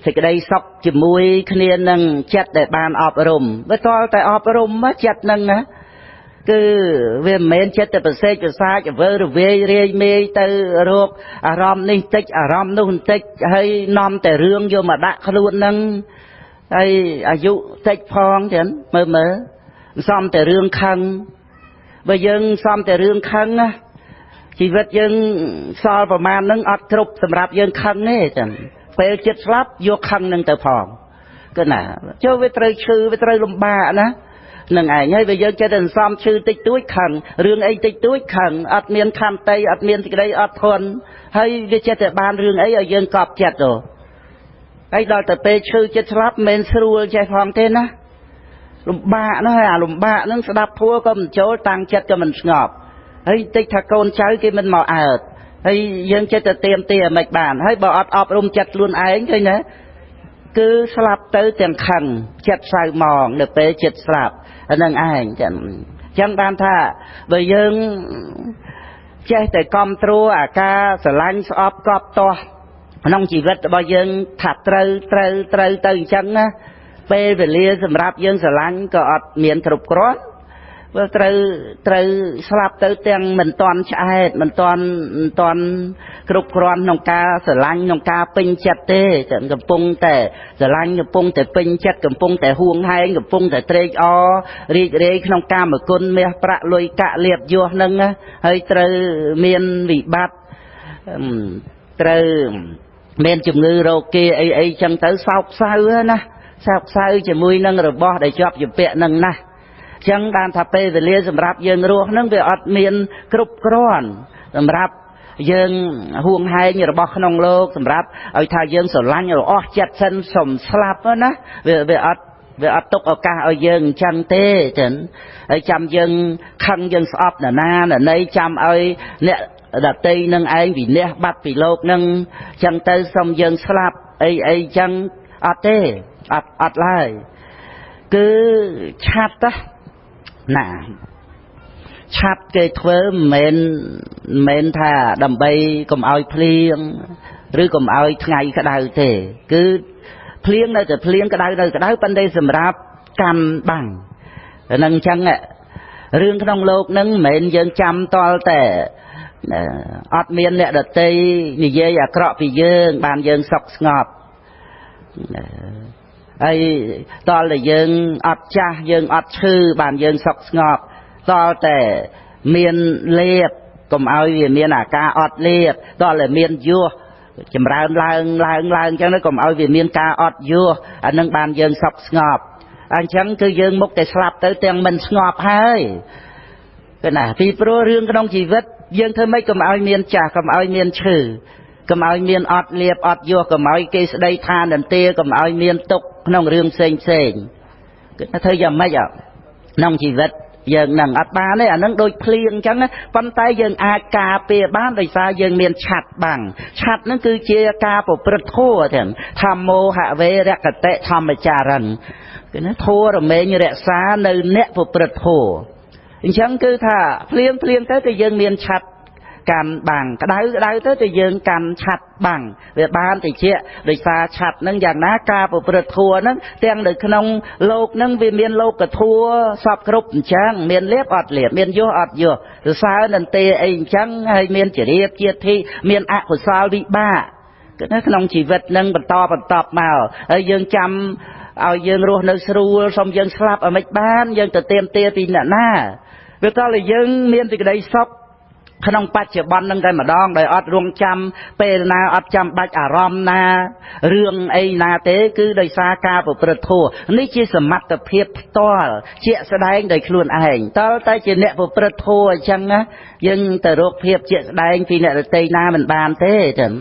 សេចក្តីសុខជាមួយគ្នានឹងចិត្តដែលបានអប់រំវាតតែអប់រំចិត្តនឹងណាគឺវាមិនមែនចិត្តតែប្រសេកប្រសាចអវើរវាយរាយមេយទៅរកអារម្មណ៍នេះតិចអារម្មណ៍នោះបន្តិចហើយនាំតែរឿងយកមកដាក់ខ្លួននឹងហើយអាយុតិចផងចឹងមើលមើលសំតែរឿងខឹងបើយើងសំតែរឿងខឹងណាជីវិតយើងសល់ប្រមាណនឹងអត់គ្រប់សម្រាប់យើងខឹងទេចឹងពេលចិត្តស្លាប់យកខឹងនឹងទៅផងគឺណាចូលវាត្រូវឈឺវាត្រូវលំបាកណានឹងឯងហើយបើយើងចិត្តតែសំឈឺតិចតួចខឹងរឿងអីតិចតួចខឹងអត់មានខន្តីអត់មានសេចក្តីអត់ធន់ហើយវាចិត្តតែបានរឿងអីឲ្យយើងកប់ចិត្តទៅហើយដល់ទៅពេលឈឺចិត្តស្លាប់មិនស្រួលចេះផងទេណាលំបាកណាស់ហើយអាលំបាកហ្នឹងស្ដាប់ធัวក៏មិនចូលតាំងចិត្តក៏មិនស្ងប់ហើយតិចថាកូនចៅគេមិនមកអើតហើយយើងចិត្តតែទៀមទាមិនបានហើយបើអត់អប់រំចិត្តខ្លួនឯងឃើញណាគឺស្លាប់ទៅទាំងខឹងចិត្តសៅมองនៅពេលចិត្តស្លាប់អានឹងឯងចឹងចឹងបានថាបើយើងចេះតែគ្រប់គ្រងអាការស្រឡាញ់ស្អប់កប់ទាស់ក្នុងជីវិតរបស់យើងថាត្រូវត្រូវត្រូវទៅអញ្ចឹងណាពេលវេលាសម្រាប់យើងស្រឡាញ់ក៏អត់មានគ្រប់គ្រាន់វាត្រូវត្រូវស្លាប់ទៅទាំងមិនតន់ឆ្អែតមិនតន់មិនតន់គ្រប់គ្រាន់ក្នុងការស្រឡាញ់ក្នុងការពេញចិត្តទេចឹងកំពុងតែស្រឡាញ់កំពុងតែពេញចិត្តកំពុងតែហួងហែងកំពុងតែត្រេកអររីករាយក្នុងកាមគុណមាសប្រាក់លុយកាក់លៀបយសហ្នឹងហើយត្រូវមានវិបត្តិត្រូវមានជំងឺរោគាអីអីចឹងទៅសោកសៅណាសោកសៅជាមួយនឹងរបស់ដែលជាប់ជំពាក់នឹងណាចឹងបានថាពេលវេលាសម្រាប់យើងរស់ហ្នឹងវាអត់មានគ្រប់គ្រាន់សម្រាប់យើងហួងហែងរបស់ក្នុងលោកសម្រាប់ឲ្យថាយើងស្រឡាញ់រអស់ចិត្តសិនសុំស្លាប់ណាវាអត់ទុកឱកាសឲ្យយើងអញ្ចឹងទេចឹងហើយចាំយើងខឹងយើងស្អប់នរណានរណីចាំឲ្យអ្នកដតីនឹងឯងវិន័យបាត់ពីលោកនឹងចឹងទៅសុំយើងស្លាប់អីអីចឹងអត់ទេអត់អត់ឡើយគឺឆាត់ណាឆាត់គេធ្វើមិនមែនថាដើម្បីកុំឲ្យភ្លៀងឬកុំឲ្យថ្ងៃក្តៅទេគឺភ្លៀងនៅតែភ្លៀងក្តៅនៅក្តៅប៉ុន្តែសម្រាប់កាន់បាំងហ្នឹងអញ្ចឹងរឿងក្នុងលោកហ្នឹងមិនមែនយើងចាំតល់តែអត់មានអ្នកដតីនិយាយអាក្រក់ពីយើងបានយើងសុខស្ងប់ហើយតល់តែយើងអត់ចាស់យើងអត់ឈឺបានយើងសុខស្ងប់តល់តែមានលៀបកុំឲ្យវាមានអាការអត់លៀបតល់តែមានយោះចម្រើនឡើងឡើងឡើងអញ្ចឹងទៅកុំឲ្យវាមានការអត់យោះអានឹងបានយើងសុខស្ងប់អញ្ចឹងគឺយើងមុខតែស្លាប់ទៅទាំងមិនស្ងប់ហើយគឺណាពីព្រោះរឿងក្នុងជីវិតយើងធ្វើម៉េចកុំឲ្យមានចាស់កុំឲ្យមានឈឺកុំឲ្យមានអត់លៀបអត់យោះកុំឲ្យគេស្ដីថានន្ទាកុំឲ្យមានទុកក្នុងរឿងផ្សេងផ្សេងគឺថាធ្វើយ៉ាងម៉េចក្នុងជីវិតយើងនឹងអត់បានទេអានឹងដូចភ្លៀងអញ្ចឹងប៉ុន្តែយើងអាចការពារបានដោយសារយើងមានឆាត់បាំងឆាត់ហ្នឹងគឺជាការប្រព្រឹត្តធម៌ទាំងធម្មោហវេរកតិធម្មចារិនគឺណាធម៌រមែងរក្សានៅអ្នកប្រព្រឹត្តធម៌អញ្ចឹងគឺថាភ្លៀងភ្លៀងទៅតែយើងមានឆាត់កាន់បាំងក្តៅក្តៅទៅតែយើងកាន់ឆាត់បាំងវាបានតិចដោយសារឆាត់ហ្នឹងយ៉ាងណាការប្រព្រឹត្តធម៌ហ្នឹងទាំងនៅក្នុងលោកហ្នឹងវាមានលោកធម៌សពគ្រប់អញ្ចឹងមានលៀបអត់លៀបមានយោះអត់យោះសរសើរនន្ទាអីអញ្ចឹងហើយមានចរិយាជាធិមានអកុសលវិបាកគឺនៅក្នុងជីវិតហ្នឹងបន្តបន្តមកហើយយើងចាំឲ្យយើងរស់នៅស្រួលសុំយើងស្លាប់ឲ្យមិនបានយើងទៅទៀមទាពីអ្នកណាវាតតែយើងមានសេចក្តីសុខក្នុងបច្ចុប្បន្ននឹងតែម្ដងដោយអត់រងចាំពេលណាអត់ចាំបាច់អារម្មណ៍ណារឿងអីណាទេគឺដោយសារការប្រព្រឹត្តធម៌នេះជាសមត្ថភាពផ្ទាល់ជាក់ស្ដែងដោយខ្លួនឯងតើតែជាអ្នកប្រព្រឹត្តធម៌អញ្ចឹងណាយើងទៅរកភាពជាក់ស្ដែងពីអ្នកដទៃណាមិនបានទេចឹង